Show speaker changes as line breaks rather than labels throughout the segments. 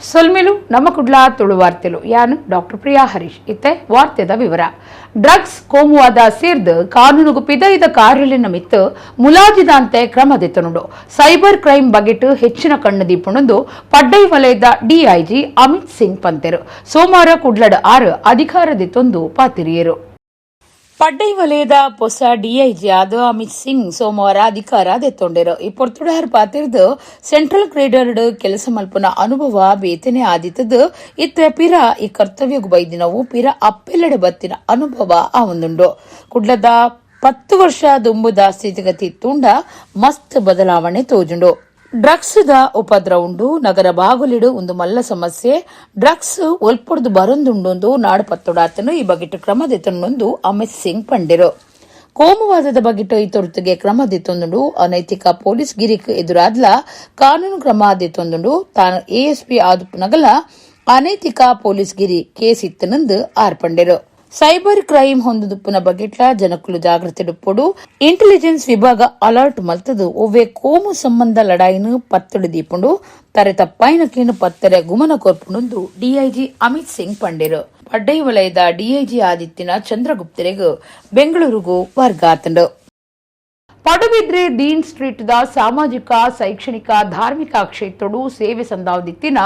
ಸೊಲ್ಮೆಲು ನಮ್ಮ ಕುಡ್ಲ ತುಳು ವಾರ್ತೆಲು. ಯಾನು ಡಾಕ್ಟರ್ ಪ್ರಿಯಾ ಹರೀಶ್. ಇತ್ತೆ ವಾರ್ತೆದ ವಿವರ. ಡ್ರಗ್ಸ್ ಕೋಮುವಾದ ಸೇರ್ದು ಕಾನೂನುಗು ಪಿದೈದ ಕಾರ್ಯಲಿನ ಮಿತ್ತು ಮುಲಾಜಿದಾಂತೆ ಕ್ರಮ ದೆತ್ತನುಂಡು. ಸೈಬರ್ ಕ್ರೈಮ್ ಬಗೆಟ್ ಹೆಚ್ಚಿನ ಕಣ್ಣು ದೀಪುಣಂದು ಪಡ್ಡೈ ವಲಯದ ಡಿಐಜಿ ಅಮಿತ್ ಸಿಂಗ್ ಪಂತೆರು. ಸೋಮವಾರ ಕುಡ್ಲಡ್ ಆರು ಅಧಿಕಾರ ದೆತ್ತೊಂದು ಪಾತಿರಿಯರು. ಪಡ್ಡೈ ವಲಯದ ಹೊಸ ಡಿಐಜಿ ಆದ ಅಮಿತ್ ಸಿಂಗ್ ಸೋಮವಾರ ಅಧಿಕಾರ ದೆತ್ತೊಂಡೆರು. ಈ ಪೊರ್ತುಡಾರ್ ಪಾತಿರ್ದು, ಸೆಂಟ್ರಲ್ ಕ್ರೇಡರ್ ಕೆಲಸ ಮಲ್ಪುನ ಅನುಭವ ಬೇತನೆ ಆದಿತ್ತದು. ಇತ್ತೆ ಪಿರ ಈ ಕರ್ತವ್ಯಗು ಬೈದಿನವು ಪಿರ ಅಪ್ಪೆಲ್ಲಡೆ ಬತ್ತಿನ ಅನುಭವ ಆವೊಂದುಂಡು. ಕುಡ್ಲದ 10 ವರ್ಷ ದುಂಬುದ ಸ್ಥಿತಿಗತಿ ತೂಂಡ ಮಸ್ತ್ ಬದಲಾವಣೆ ತೋಜುಂಡು. ಡ್ರಗ್ಸ್ ದ ಉಪದ್ರ ಉಂಡು. ನಗರ ಬಾಗುಲಿಡು ಒಂದು ಮಲ್ಲ ಸಮಸ್ಯೆ. ಡ್ರಗ್ಸ್ ಒಲ್ಪೊಡ್ದು ಬರೊಂದುಂಡು. ನಾಡು ಪತ್ತೊಡಾತನು. ಈ ಬಗೆಟ್ ಕ್ರಮ ದೆತ್ತೊಂದು ಅಮಿತ್ ಸಿಂಗ್ ಪಂಡೆರು. ಕೋಮುವಾದದ ಬಗೆಟ್ ಈ ತೊರ್ತುಗೆ ಕ್ರಮ ದೆತ್ತೊಂದುಂಡು. ಅನೈತಿಕ ಪೊಲೀಸ್ ಗಿರಿಕ್ ಎದುರಾದ್ಲ ಕಾನೂನು ಕ್ರಮ ದೆತ್ತೊಂದುಂಡು. ತಾನು ಎಎಸ್ಪಿ ಆದುಪ್ಪುನಗಲ ಅನೈತಿಕ ಪೊಲೀಸ್ ಗಿರಿ ಕೇಸ್ ಇತ್ತನಂದು ಆರ್ಪಂಡೆರು. ಸೈಬರ್ ಕ್ರೈಮ್ ಹೊಂದುದುಪ್ಪುನ ಬಗೆಟ್ಲ ಜನಕುಲು ಜಾಗೃತಿ ಡುಪ್ಪೊಡು. ಇಂಟೆಲಿಜೆನ್ಸ್ ವಿಭಾಗ ಅಲರ್ಟ್ ಮಲ್ತದು ಒವ್ವೆ ಕೋಮು ಸಂಬಂಧ ಲಡಾಯಿನು ಪತ್ತಡು ದೀಪುಂಡು. ತರೆ ತಪ್ಪಾಯಿನಕ್ಲೆನ್ ಪತ್ತರೆ ಗುಮನ ಕೊರ್ಪುಂಡು ಡಿಐಜಿ ಅಮಿತ್ ಸಿಂಗ್ ಪಂಡೆರು. ಪಡ್ಡೈ ವಲಯದ ಡಿಐಜಿ ಆದಿತ್ತಿನ ಚಂದ್ರಗುಪ್ತರೆಗ್ ಬೆಂಗಳೂರುಗು ವರ್ಗಾತಂಡು. ಪಡುಬಿದ್ರೆ ದೀನ್ ಸ್ಟ್ರೀಟ್ the ಸಾಮಾಜಿಕ, ಶೈಕ್ಷಣಿಕ, ಧಾರ್ಮಿಕ ಕ್ಷೇತ್ರಡು ಸೇವೆ ಸಂದಾವದಿತ್ತಿನ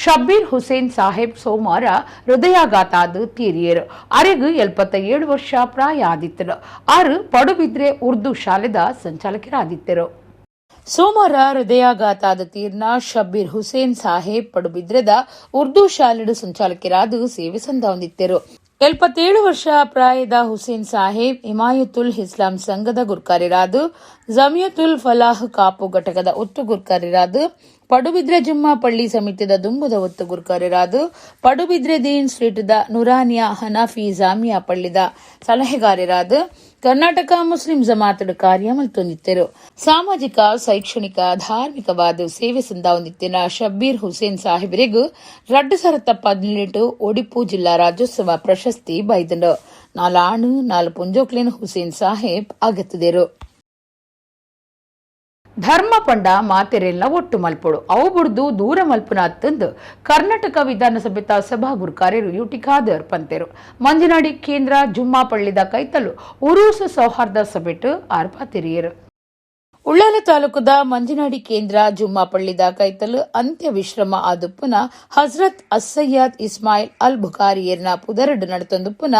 ಶಬ್ಬೀರ್ ಹುಸೇನ್ ಸಾಹೇಬ್ ಸೋಮವಾರ ಹೃದಯಾಘಾತ ಆದ್ ತೀರಿಯರು. ಅರೆಗ್ 77 ವರ್ಷ ಪ್ರಾಯ ಆದಿತ್ತರು. ಆರು ಪಡುಬಿದ್ರೆ ಉರ್ದು ಶಾಲೆದ ಸಂಚಾಲಕರಾದಿತ್ತರು. ಸೋಮವಾರ ಹೃದಯಾಘಾತ ಆದ ತೀರ್ನ ಶಬ್ಬೀರ್ ಹುಸೇನ್ ಸಾಹೇಬ್ ಪಡುಬಿದ್ರೆದ ಉರ್ದು ಶಾಲೆಡು ಸಂಚಾಲಕರಾದ ಸೇವೆ ಸಂದಾವದಿತ್ತರು. 77 ವರ್ಷ ಪ್ರಾಯದ ಹುಸೇನ್ ಸಾಹೇಬ್ ಹಿಮಾಯತುಲ್ ಇಸ್ಲಾಂ ಸಂಘದ ಗುರ್ಕಾರ್ಯರಾದ, ಜಮಿಯತುಲ್ ಫಲಾಹ್ ಕಾಪು ಘಟಕದ ಒತ್ತು ಗುರ್ಕಾರ್ಯರಾದ, ಪಡುಬಿದ್ರೆ ಜುಮ್ಮಾ ಪಳ್ಳಿ ಸಮಿತಿದ ದುಂಬುದ ಒತ್ತು ಗುರ್ಕಾರ್ಯರಾದ, ಪಡುಬಿದ್ರೆ ದೀನ್ ಸ್ಟ್ರೀಟ್ದ ನುರಾನಿಯಾ ಹನಾಫಿ ಜಾಮಿಯಾ ಪಳ್ಳಿದ ಸಲಹೆಗಾರರಾದ, ಕರ್ನಾಟಕ ಮುಸ್ಲಿಂ ಜಮಾತಡ್ ಕಾರ್ಯ ಮಲ್ತೊಂದಿತ್ತರು. ಸಾಮಾಜಿಕ, ಶೈಕ್ಷಣಿಕ, ಧಾರ್ಮಿಕವಾದ ಸೇವೆ ಸಂದಾವೊಂದಿತ್ತಿನ ಶಬ್ಬೀರ್ ಹುಸೇನ್ ಸಾಹೇಬರಿಗೂ 2018 ಒಡಿಪು ಜಿಲ್ಲಾ ರಾಜ್ಯೋತ್ಸವ ಪ್ರಶಸ್ತಿ ಬೈದಂಡು. ನಾಲಾಣು ನಾಲ್ ಪುಂಜೋಕ್ಲಿನ್ ಹುಸೇನ್ ಸಾಹೇಬ್ ಅಗತ್ತದಿರು. ಧರ್ಮ ಪಂಡ ಮಾತೆರೆಲ್ಲ ಒಟ್ಟು ಮಲ್ಪೊಡು, ಅವು ಬುಡ್ದು ದೂರ ಮಲ್ಪುನ ಅತ್ತಂದು ಕರ್ನಾಟಕ ವಿಧಾನಸಭೆತ ಸಭಾ ಗುರುಕಾರ್ಯರು ಯುಟಿ ಖಾದರ್ ಪಂತೆರು. ಮಂಜನಾಡಿ ಕೇಂದ್ರ ಜುಮ್ಮಾ ಪಳ್ಳಿದ ಕೈತಲು ಉರೂಸ್ ಸೌಹಾರ್ದ ಸಭೆಟ್ ಆರ್ಪಾತಿರಿಯರು. ಉಳ್ಳಾಲ ತಾಲೂಕುದ ಮಂಜನಾಡಿ ಕೇಂದ್ರ ಜುಮ್ಮಾ ಪಳ್ಳಿದ ಕೈತಲು ಅಂತ್ಯ ವಿಶ್ರಮ ಆದುಪ್ಪುನ ಹಜ್ರತ್ ಅಸ್ಸಯ್ಯದ್ ಇಸ್ಮಾಯಿಲ್ ಅಲ್ ಬುಖಾರಿಯರ್ನ ಪುದರಡು ನಡತೊಂದುಪ್ಪುನ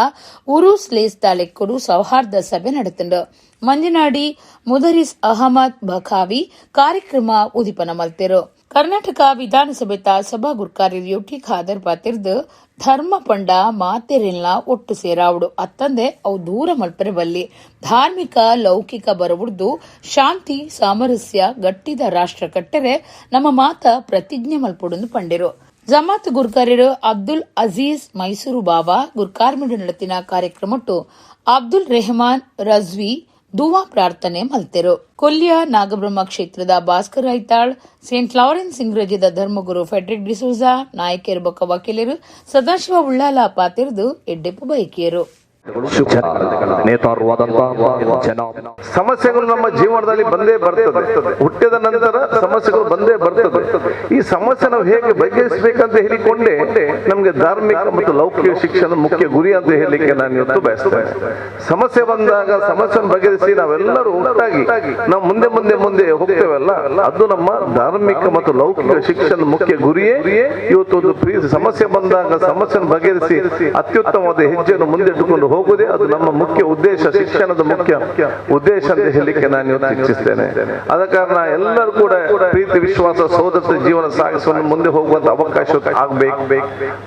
ಉರೂಸ್ ಲೇಸ್ ತಾಲೆಕ್ಕುಡು ಸೌಹಾರ್ದ ಸಭೆ ನಡೆತುಂಡು. ಮಂಜನಾಡಿ ಮುದರಿಸ್ ಅಹಮದ್ ಬಖಾವಿ ಕಾರ್ಯಕ್ರಮ ಉದಿಪನ ಮಲ್ತೆರು. ಕರ್ನಾಟಕ ವಿಧಾನಸಭೆತ ಸಭಾ ಗುರ್ಕಾರಿ ಯುಟಿ ಖಾದರ್ ಪಾತಿರ್ದು, ಧರ್ಮ ಪಂಡ ಮಾತೆರೆಲ್ಲ ಒಟ್ಟು ಸೇರಾವುಡು ಅತ್ತಂದೆ ಅವು ದೂರ ಮಲ್ಪರೆ ಬಲ್ಲಿ. ಧಾರ್ಮಿಕ ಲೌಕಿಕ ಬರವುಡ್ದು ಶಾಂತಿ, ಸಾಮರಸ್ಯ, ಗಟ್ಟಿದ ರಾಷ್ಟ್ರ ಕಟ್ಟರೆ ನಮ್ಮ ಮಾತ ಪ್ರತಿಜ್ಞೆ ಮಲ್ಪೊಡುಂದು ಪಂಡೆರು. ಜಮಾತ್ ಗುರ್ಕಾರ್ಯರು ಅಬ್ದುಲ್ ಅಜೀಜ್ ಮೈಸೂರು ಬಾಬಾ ಗುರ್ಕಾರ್ಮಿಡು ನಡತಿನ ಕಾರ್ಯಕ್ರಮಟ್ಟು ಅಬ್ದುಲ್ ರೆಹಮಾನ್ ರಜ್ವಿ ದುವಾ ಪ್ರಾರ್ಥನೆ ಮಲ್ತೆರು. ಕೊಲ್ಯ ನಾಗಬ್ರಹ್ಮ ಕ್ಷೇತ್ರದ ಭಾಸ್ಕರ್ ಐತಾಳ್, ಸೇಂಟ್ ಲಾರೆನ್ಸ್ ಇಂಗ್ರಜಿದ ಧರ್ಮಗುರು ಫೆಡ್ರಿಕ್ ಡಿಸೋಜಾ, ನಾಯಕರು ಬೊಕ್ಕ ವಕೀಲರು ಸದಾಶಿವ ಉಳ್ಳಾಲ ಪಾತಿರ್ದು ಎಡ್ಡೆಪ್ಪು ಬೈಕಿಯರು.
ನೇತಾರವಾದಂತಹ ಜನ
ಸಮಸ್ಯೆಗಳು ನಮ್ಮ ಜೀವನದಲ್ಲಿ ಬಂದೇ ಬರ್ತದೆ. ಹುಟ್ಟಿದ ನಂತರ ಸಮಸ್ಯೆಗಳು ಬಂದೇ ಬರ್ತದೆ. ಈ ಸಮಸ್ಯೆ ನಾವು ಹೇಗೆ ಬಗೆಹರಿಸಬೇಕಂತ ಹೇಳಿಕೊಂಡೇ ನಮಗೆ ಧಾರ್ಮಿಕ ಮತ್ತು ಲೌಕಿಕ ಶಿಕ್ಷಣ ಮುಖ್ಯ ಗುರಿ ಅಂತ ಹೇಳಲಿಕ್ಕೆ ನಾನು ಇವತ್ತು ಬಯಸ್ತೇನೆ. ಸಮಸ್ಯೆ ಬಂದಾಗ ಸಮಸ್ಯೆಯನ್ನು ಬಗೆಹರಿಸಿ ನಾವೆಲ್ಲರೂ ಒಟ್ಟಾಗಿ ನಾವು ಮುಂದೆ ಮುಂದೆ ಮುಂದೆ ಹೋಗ್ತೇವಲ್ಲ, ಅದು ನಮ್ಮ ಧಾರ್ಮಿಕ ಮತ್ತು ಲೌಕಿಕ ಶಿಕ್ಷಣದ ಮುಖ್ಯ ಗುರಿಯೇ. ಇವತ್ತು ಒಂದು ಪ್ರೀತಿ ಸಮಸ್ಯೆ ಬಂದಾಗ ಸಮಸ್ಯೆಯನ್ನು ಬಗೆಹರಿಸಿ ಅತ್ಯುತ್ತಮವಾದ ಹೆಜ್ಜೆಯನ್ನು ಮುಂದಿಟ್ಟುಕೊಂಡು ಹೋಗುವುದೇ ಅದು ನಮ್ಮ ಮುಖ್ಯ ಉದ್ದೇಶ, ಶಿಕ್ಷಣದ ಮುಖ್ಯ ಉದ್ದೇಶ ಅಂತ ಹೇಳಲಿಕ್ಕೆ ನಾನು ಇವತ್ತು ಇಚ್ಛಿಸ್ತೇನೆ. ಆದ ಕಾರಣ ಎಲ್ಲರೂ ಕೂಡ ಪ್ರೀತಿ, ವಿಶ್ವಾಸ, ಸೋದರತೆ ಜೀವನ ಸಾಗಿಸುವ ಮುಂದೆ ಹೋಗುವಂತ ಅವಕಾಶ ಆಗಬೇಕು.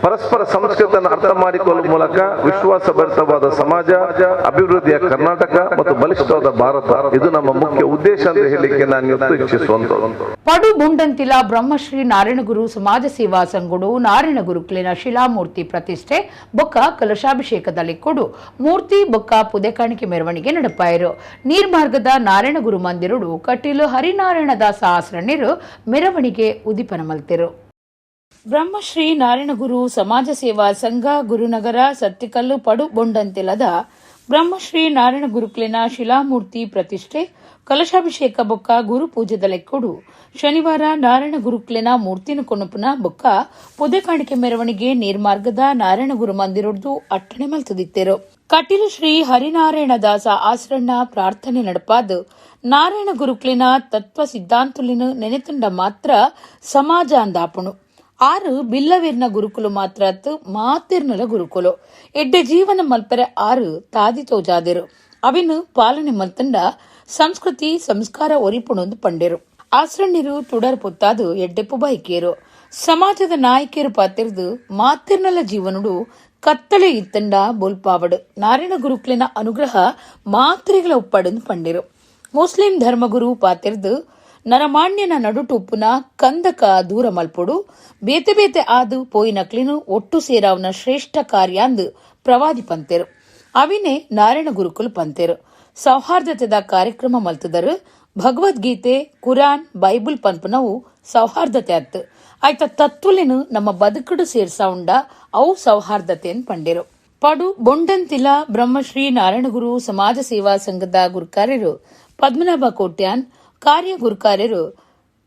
ಪರಸ್ಪರ ಸಂಸ್ಕೃತಿಯನ್ನು ಅರ್ಥ ಮಾಡಿಕೊಳ್ಳುವ ಮೂಲಕ ವಿಶ್ವಾಸ ಭರಿತವಾದ ಸಮಾಜ, ಅಭಿವೃದ್ಧಿಯ ಕರ್ನಾಟಕ ಮತ್ತು ಬಲಿಷ್ಠವಾದ ಭಾರತ, ಇದು ನಮ್ಮ ಮುಖ್ಯ ಉದ್ದೇಶ ಅಂತ ಹೇಳಲಿಕ್ಕೆ ನಾನು ಇವತ್ತು ಇಚ್ಛಿಸುವಂತದ್ದು.
ಪಡು ಬುಂಡಂತಿಲ ಬ್ರಹ್ಮಶ್ರೀ ನಾರಾಯಣಗುರು ಸಮಾಜ ಸೇವಾ ಸಂಘಡು ನಾರಾಯಣ ಗುರುಕ್ಲಿನ ಶಿಲಾಮೂರ್ತಿ ಪ್ರತಿಷ್ಠೆ ಬೊಕ್ಕ ಕಲಶಾಭಿಷೇಕದಲ್ಲಿ ಕೊಡು ಮೂರ್ತಿ ಬೊಕ್ಕ ಪುದೆ ಕಾಣಿಕೆ ಮೆರವಣಿಗೆ ನಡಪಾಯರು. ನೀರ್ಮಾರ್ಗದ ನಾರಾಯಣಗುರು ಮಂದಿರುಡು ಕಟೀಲು ಹರಿನಾರಾಯಣ ದಾಸ ಆಸರಣ್ಯರು ಮೆರವಣಿಗೆ ಉದಿಪನ ಮಲ್ತೆರು. ಬ್ರಹ್ಮಶ್ರೀ ನಾರಾಯಣಗುರು ಸಮಾಜ ಸೇವಾ ಸಂಘ, ಗುರುನಗರ, ಸತ್ತಿಕಲ್ಲು, ಪಡು ಬೊಂಡಂತಿಲದ Brahmashri Narayana ಗುರುಕುಲಿನ ಶಿಲಾಮೂರ್ತಿ ಪ್ರತಿಷ್ಠೆ ಕಲಶಾಭಿಷೇಕ ಬೊಕ್ಕ ಗುರು ಪೂಜೆದ ಲೆಕ್ಕೊಡು ಶನಿವಾರ ನಾರಾಯಣ ಗುರುಕುಲಿನ ಮೂರ್ತಿನ ಕೊನಪುನ ಬೊಕ್ಕ ಪೊದೆ ಕಾಣಿಕೆ ಮೆರವಣಿಗೆ ನೀರ್ಮಾರ್ಗದ ನಾರಾಯಣ ಗುರು ಮಂದಿರೊಡ್ದು ಅಟ್ಟಣೆ ಮಲ್ತದಿತ್ತೆರು. ಕಟೀಲು ಶ್ರೀ ಹರಿನಾರಾಯಣ ದಾಸ ಆಸರಣ್ಣ ಪ್ರಾರ್ಥನೆ ನಡಪಾದ್ ನಾರಾಯಣ ಗುರುಕುಲಿನ ತತ್ವ ಸಿದ್ಧಾಂತುಲಿನ ನೆನೆತುಂಡ ಮಾತ್ರ ಸಮಾಜ ಅಂದಾಪುಣು. ಆರು ಬಿಲ್ಲವಿರ್ನ ಗುರುಕುಲು ಮಾತ್ರ ಅತ್ತು, ಮಾತಿರ್ನಲ ಗುರುಕುಲು. ಎಡ್ಡೆ ಜೀವನ ಮಲ್ಪೆರೆ ಆರು ತಾದಿ ತೋಜಾದಿರು. ಅವಿನು ಪಾಲನೆ ಮಲ್ತಂಡ ಸಂಸ್ಕೃತಿ ಸಂಸ್ಕಾರ ಒರಿಪುಣೊಂದು ಪಂಡೆರು. ಆಸ್ರಣ್ಯರು ತುಡರ್ ಪೊತ್ತಾದು ಎಡ್ಡೆಪ್ಪು ಬೈಕೇರು. ಸಮಾಜದ ನಾಯಕಿಯರು ಪಾತಿರ್ದು ಮಾತಿರ್ನಲ ಜೀವನುಡು ಕತ್ತಳೆ ಇತ್ತಂಡ ಬೊಲ್ಪಾವಡು ನಾರಾಯಣ ಗುರುಕ್ಲಿನ ಅನುಗ್ರಹ ಮಾತ್ರೆಗಳ ಉಪ್ಪಡಂದು ಪಂಡೆರು. ಮುಸ್ಲಿಂ ಧರ್ಮಗುರು ಪಾತಿರ್ದು ನರಮಾನ್ಯನ ನಡುಟುಪ್ಪುನ ಕಂದಕ ದೂರ ಮಲ್ಪೊಡು, ಬೇತೆ ಬೇತೆ ಆದು ಪೋಯಿನಕ್ಲಿನು ಒಟ್ಟು ಸೇರಾವ್ನ ಶ್ರೇಷ್ಠ ಕಾರ್ಯಾಂದು ಪ್ರವಾದಿ ಪಂತೆರು. ಅವಿನೆ ನಾರಾಯಣ ಗುರುಕುಲು ಪಂತೆರು. ಸೌಹಾರ್ದತೆದ ಕಾರ್ಯಕ್ರಮ ಮಲ್ತದರು. ಭಗವದ್ಗೀತೆ, ಕುರಾನ್, ಬೈಬಲ್ ಪನ್ಪುನವು ಸೌಹಾರ್ದತೆ ಅತ್ತು, ಆಯ್ತ ತತ್ವಲೆನು ನಮ್ಮ ಬದುಕುಡು ಸೇರ್ಸಾವುಂಡ ಅವು ಸೌಹಾರ್ದತೆನ್ ಪಂಡೆರು. ಪಡು ಬೊಂಡಂತಿಲ ಬ್ರಹ್ಮಶ್ರೀ ನಾರಾಯಣಗುರು ಸಮಾಜ ಸೇವಾ ಸಂಘದ ಗುರುಕಾರ್ಯರು ಪದ್ಮನಾಭ ಕೋಟ್ಯಾನ್, ಕಾರ್ಯ ಗುರುಕಾರ್ಯರು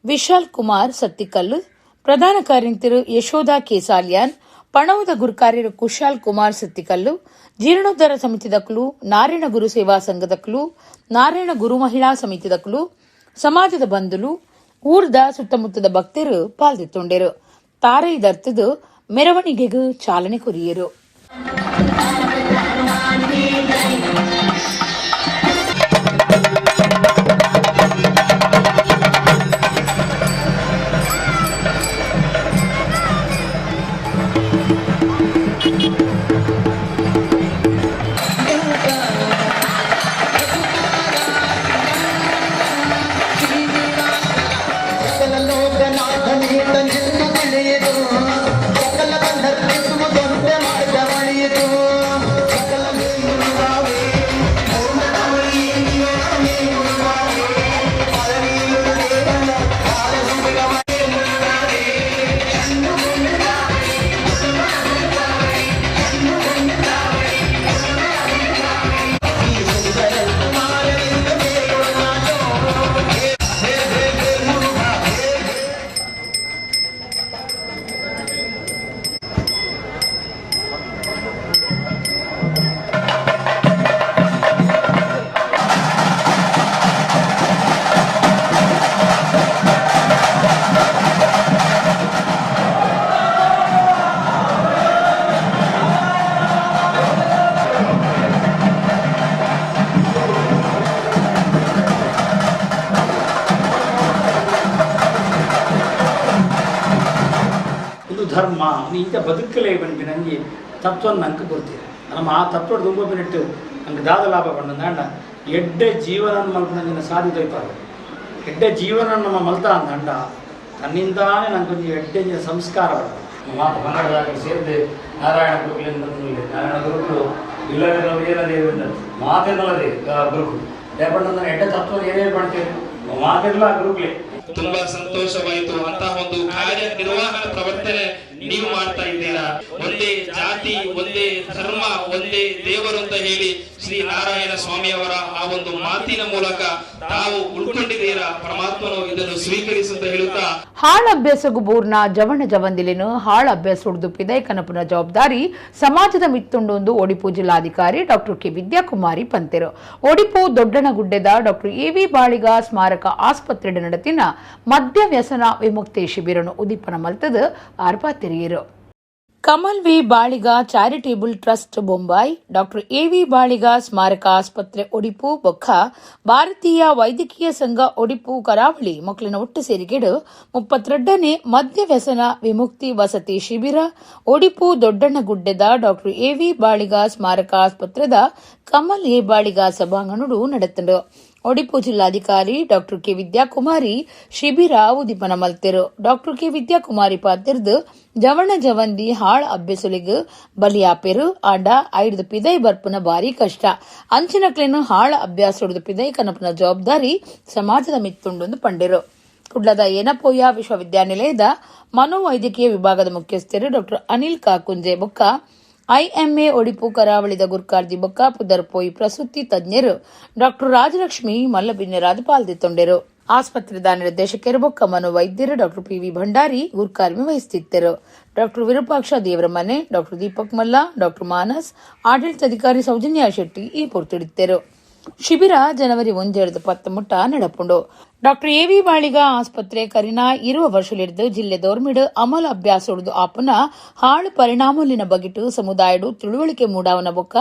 ವಿಶಾಲ್ ಕುಮಾರ್ ಸತ್ತಿಕಲ್ಲು, ಪ್ರಧಾನ ಕಾರ್ಯಂತರು ಯಶೋಧ ಕೇಸಾಲಿಯಾನ್, ಪಣವುದ ಗುರುಕಾರ್ಯರು ಕುಶಾಲ್ ಕುಮಾರ್ ಸತ್ತಿಕಲ್ಲು, ಜೀರ್ಣೋದ್ಧಾರ ಸಮಿತಿದಕ್ಲು, ನಾರಾಯಣ ಗುರು ಸೇವಾ ಸಂಘದಕ್ಲು, ನಾರಾಯಣ ಗುರು ಮಹಿಳಾ ಸಮಿತಿದಕ್ಲು, ಸಮಾಜದ ಬಂಧುಲು, ಊರ್ದ ಸುತ್ತಮುತ್ತದ ಭಕ್ತರು ಪಾಲ್ದಿತ್ತೊಂಡೆರು. ತಾರೈ ದರ್ತದು ಮೆರವಣಿಗೆಗೂ ಚಾಲನೆ ಕೊರಿಯರು.
ಸಕಲ ಲೋಕನಾಥನೀತನೆಂದು ತಿಳಿಯಿತು, ಸಕಲ ನರ್ತಿಸುವುದಂತೆ ಮಾರ್ಗವಳಿಯಿತು. ಸಕಲ
ಒಂದು ಧರ್ಮ ಇಂಥ ಬದುಕಲೇ ಬಂದು ನನಗೆ ತತ್ವ ನಂಗೆ ಗೊತ್ತಿದೆ. ನಮ್ಮ ಆ ತತ್ವದ ತುಂಬ ಬಿಟ್ಟು ನಂಗೆ ದಾದ ಲಾಭ ಪಂಡ ಎಡ್ಡೆ ಜೀವನ ಮಲ್ಪನಂಜಿನ ಸಾಧ್ಯತೆ ಇಪ್ಪಾರು. ಎಡ್ಡೆ ಜೀವನ ನಮ್ಮ ಮಲ್ತ ಅಂದಂಡ ತನ್ನಿಂದಾನೆ ನಂಗೆ ಒಂಜಿ ಎಡ್ಡೆ ಸಂಸ್ಕಾರ ಬರ್ತದೆ. ಮಾತು ಕನ್ನಡದಾಗ ಸೇರಿದೆ. ನಾರಾಯಣ ಗುರುಕುಲಿಂದ, ನಾರಾಯಣ ಗುರುಕುಲು ಇಲ್ಲವೇ ಏನದೇ ಮಾತೆನ್ನಲ್ಲದೆ ಗುರುಕುಲು ಯಾಕಂದ್ರೆ ಎಡ್ಡೆ ತತ್ವ ಏನೇನು ಮಾಡ್ತೇವೆ ಮಾತಿರಲ್ಲ ಗುರುಕುಲೇ.
ತುಂಬಾ ಸಂತೋಷವಾಯಿತು. ಅಂತಹ ಒಂದು ಕಾರ್ಯನಿರ್ವಹಣಾ ಪ್ರವರ್ತನೆ ನೀವು ಮಾಡ್ತಾ ಇದ್ದೀರಾ. ಒಂದೇ ಜಾತಿ, ಒಂದೇ ಧರ್ಮ, ಒಂದೇ ದೇವರು ಅಂತ ಹೇಳಿ ಶ್ರೀ ನಾರಾಯಣ ಸ್ವಾಮಿಯವರ ಆ ಒಂದು ಮಾತಿನ ಮೂಲಕ ತಾವು ಉಳ್ಕೊಂಡಿದ್ದೀರಾ. ಪರಮಾತ್ಮನು ಇದನ್ನು ಸ್ವೀಕರಿಸಂತ ಹೇಳುತ್ತಾ,
ಹಾಳ್ ಅಭ್ಯಾಸಗು ಬೂರ್ನ ಜವಣ ಜವಂದಿಲಿನು ಹಾಳ್ ಅಭ್ಯಾಸ ಉಡ್ದು ಪಿದೈ ಕನಪುನ ಜವಾಬ್ದಾರಿ ಸಮಾಜದ ಮಿತ್ತುಂಡೊಂದು ಒಡಿಪು ಜಿಲ್ಲಾಧಿಕಾರಿ doctor K Vidyakumari ಪಂತೆರು. Odipu ದೊಡ್ಡನಗುಡ್ಡೆದ doctor ಎವಿ ಬಾಳಿಗ ಸ್ಮಾರಕ ಆಸ್ಪತ್ರೆ ನಡತಿನ ಮದ್ಯ ವ್ಯಸನ ವಿಮುಕ್ತಿ ಶಿಬಿರನು ಉದೀಪನ ಮಲ್ತದ ಆರ್ಪಾತೆರಿಯರು. Kamal V Baliga charitable trust Bombay, doctor A V Baliga ಸ್ಮಾರಕ ಆಸ್ಪತ್ರೆ ಒಡಿಪು ಬೊಕ್ಕ ಭಾರತೀಯ ವೈದ್ಯಕೀಯ ಸಂಘ ಒಡಿಪು ಕರಾವಳಿ ಮಕ್ಕಳಿನ ಒಟ್ಟು ಸೇರಿಗೆಡು 32ನೇ ಮದ್ಯ ವ್ಯಸನ ವಿಮುಕ್ತಿ ವಸತಿ ಶಿಬಿರ ಒಡಿಪು ದೊಡ್ಡಣ್ಣಗುಡ್ಡೆದ ಡಾಕ್ಟರ್ ಎವಿ ಬಾಳಿಗ ಸ್ಮಾರಕ ಆಸ್ಪತ್ರೆದ ಕಮಲ್ ಎ ಬಾಳಿಗ ಸಭಾಂಗಣಡು ನಡೆತಂಡು. ಒಡಿಪು ಜಿಲ್ಲಾಧಿಕಾರಿ ಡಾಕ್ಟರ್ ಕೆ ವಿದ್ಯಾಕುಮಾರಿ ಶಿಬಿರ ಉದಿಪನ ಮಲ್ತೆರು. ಡಾಕ್ಟರ್ ಕೆ ವಿದ್ಯಾಕುಮಾರಿ ಪಾತಿರ್ದು ಜವಣ ಜವಂದಿ ಹಾಳ್ ಅಭ್ಯಸುಲಿಗ್ ಬಲಿಯಾಪೆರು. ಆಂಡ ಐಡ್ದು ಪಿದೈ ಬರ್ಪುನ ಬಾರಿ ಕಷ್ಟ. ಅಂಚಿನಕ್ಲೆನು ಹಾಳ್ ಅಭ್ಯಾಸೊಡ್ದು ಪಿದೈ ಕನಪುನ ಜವಾಬ್ದಾರಿ ಸಮಾಜದ ಮಿತ್ತುಂಡೊಂದು ಪಂಡೆರು. ಕುಡ್ಲದ ಏನಪೋಯ ವಿಶ್ವವಿದ್ಯಾನಿಲಯದ ಮನೋವೈದ್ಯಕೀಯ ವಿಭಾಗದ ಮುಖ್ಯಸ್ಥರು ಡಾಕ್ಟರ್ ಅನಿಲ್ ಕಾಕುಂಜೆ ಬೊಕ್ಕ IMA Odipu ಕರಾವಳಿದ ಗುರ್ಕಾರ್ದಿ ಬೊಕ್ಕ ಪುದರ್ಪೋಯಿ ಪ್ರಸೂತಿ ತಜ್ಞರು ಡಾಕ್ಟರ್ ರಾಜಲಕ್ಷ್ಮಿ ಮಲ್ಲಬಿನ್ನೆರಾದ್ ಪಾಲ್ದಿತ್ತೊಂಡೆರು. ಆಸ್ಪತ್ರೆದ ನಿರ್ದೇಶಕರು ಬೊಕ್ಕ ಮನೋವೈದ್ಯರು ಡಾಕ್ಟರ್ ಪಿವಿ ಭಂಡಾರಿ ಗುರ್ಕಾರ್ಮೆ ವಹಿಸುತ್ತಿದ್ದರು. Doctor Virupaksha Devaramane, doctor Deepak Malla, doctor Manas, ಆಡಳಿತಾಧಿಕಾರಿ ಸೌಜನ್ಯ ಶೆಟ್ಟಿ ಈ ಪೊರ್ತುಡಿದ್ದರು. ಶಿಬಿರ ಜನವರಿ 1 10 ಮುಟ್ಟ ನಡಪುಂಡು. ಡಾಕ್ಟರ್ ಎವಿ ಬಾಳಿಗ ಆಸ್ಪತ್ರೆ ಕರಿನ 20 ವರ್ಷಲಿಡ್ದು ಜಿಲ್ಲೆ ದೋರ್ಮಿಡ್ ಅಮಲ ಅಭ್ಯಾಸೊಡ್ದು ಆಪುನ ಹಾಳು ಪರಿಣಾಮಲಿನ ಬಗಿಟ್ಟು ಸಮುದಾಯಡು ತಿಳುವಳಿಕೆ ಮೂಡಾವನ ಬೊಕ್ಕ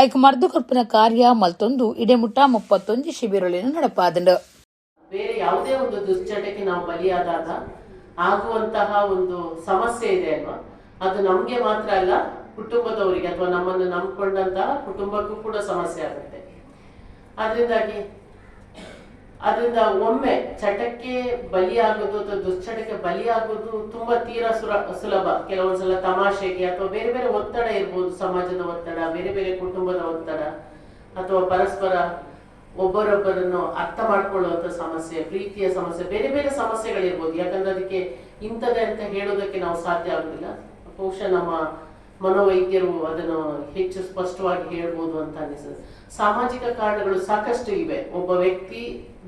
ಐಕ್ ಮರ್ದು ಕೊರ್ಪಿನ ಕಾರ್ಯ ಮಲ್ತೊಂದು ಇಡೆಮುಟ್ಟ 31 ಶಿಬಿರಲಿನ ನಡಪಾದಂಡು.
ಬೇರೆ ಯಾವುದೇ ಒಂದು ದುಶ್ಚಟಕ್ಕೆ ನಾವು ಬಲಿಯಾದಾಗ ಆಗುವಂತಹ ಒಂದು ಸಮಸ್ಯೆ ಇದೆ ಅಲ್ವಾ, ಅದು ನಮಗೆ ಮಾತ್ರ ಅಲ್ಲ, ಕುಟುಂಬದವರಿಗೆ ಅಥವಾ ನಮ್ಮನ್ನು ನಂಬಿಕೊಂಡಂತಹ ಕುಟುಂಬಕ್ಕೂ ಕೂಡ ಸಮಸ್ಯೆ ಆಗುತ್ತೆ. ಅದರಿಂದ ಒಮ್ಮೆ ಚಟಕ್ಕೆ ಬಲಿಯಾಗೋದು ಅಥವಾ ದುಶ್ಚಟಕ್ಕೆ ಬಲಿಯಾಗೋದು ತುಂಬಾ ತೀರಾ ಸುಲಭ. ಕೆಲವೊಂದ್ಸಲ ತಮಾಷೆಗೆ ಅಥವಾ ಬೇರೆ ಬೇರೆ ಒತ್ತಡ ಇರ್ಬೋದು, ಸಮಾಜದ ಒತ್ತಡ, ಬೇರೆ ಬೇರೆ ಕುಟುಂಬದ ಒತ್ತಡ, ಅಥವಾ ಪರಸ್ಪರ ಒಬ್ಬರೊಬ್ಬರನ್ನು ಅರ್ಥ ಮಾಡ್ಕೊಳ್ಳುವಂತ ಸಮಸ್ಯೆ, ಪ್ರೀತಿಯ ಸಮಸ್ಯೆ, ಬೇರೆ ಬೇರೆ ಸಮಸ್ಯೆಗಳಿರ್ಬೋದು. ಯಾಕಂದ್ರೆ ಅದಕ್ಕೆ ಇಂಥದೇ ಅಂತ ಹೇಳೋದಕ್ಕೆ ನಾವು ಸಾಧ್ಯ ಆಗುದಿಲ್ಲ. ಬಹುಶಃ ನಮ್ಮ ಮನೋವೈದ್ಯರು ಅದನ್ನು ಹೆಚ್ಚು ಸ್ಪಷ್ಟವಾಗಿ ಹೇಳ್ಬೋದು ಅಂತ ಅನಿಸ್ತದೆ. ಸಾಮಾಜಿಕ ಕಾರಣಗಳು ಸಾಕಷ್ಟು ಇವೆ. ಒಬ್ಬ ವ್ಯಕ್ತಿ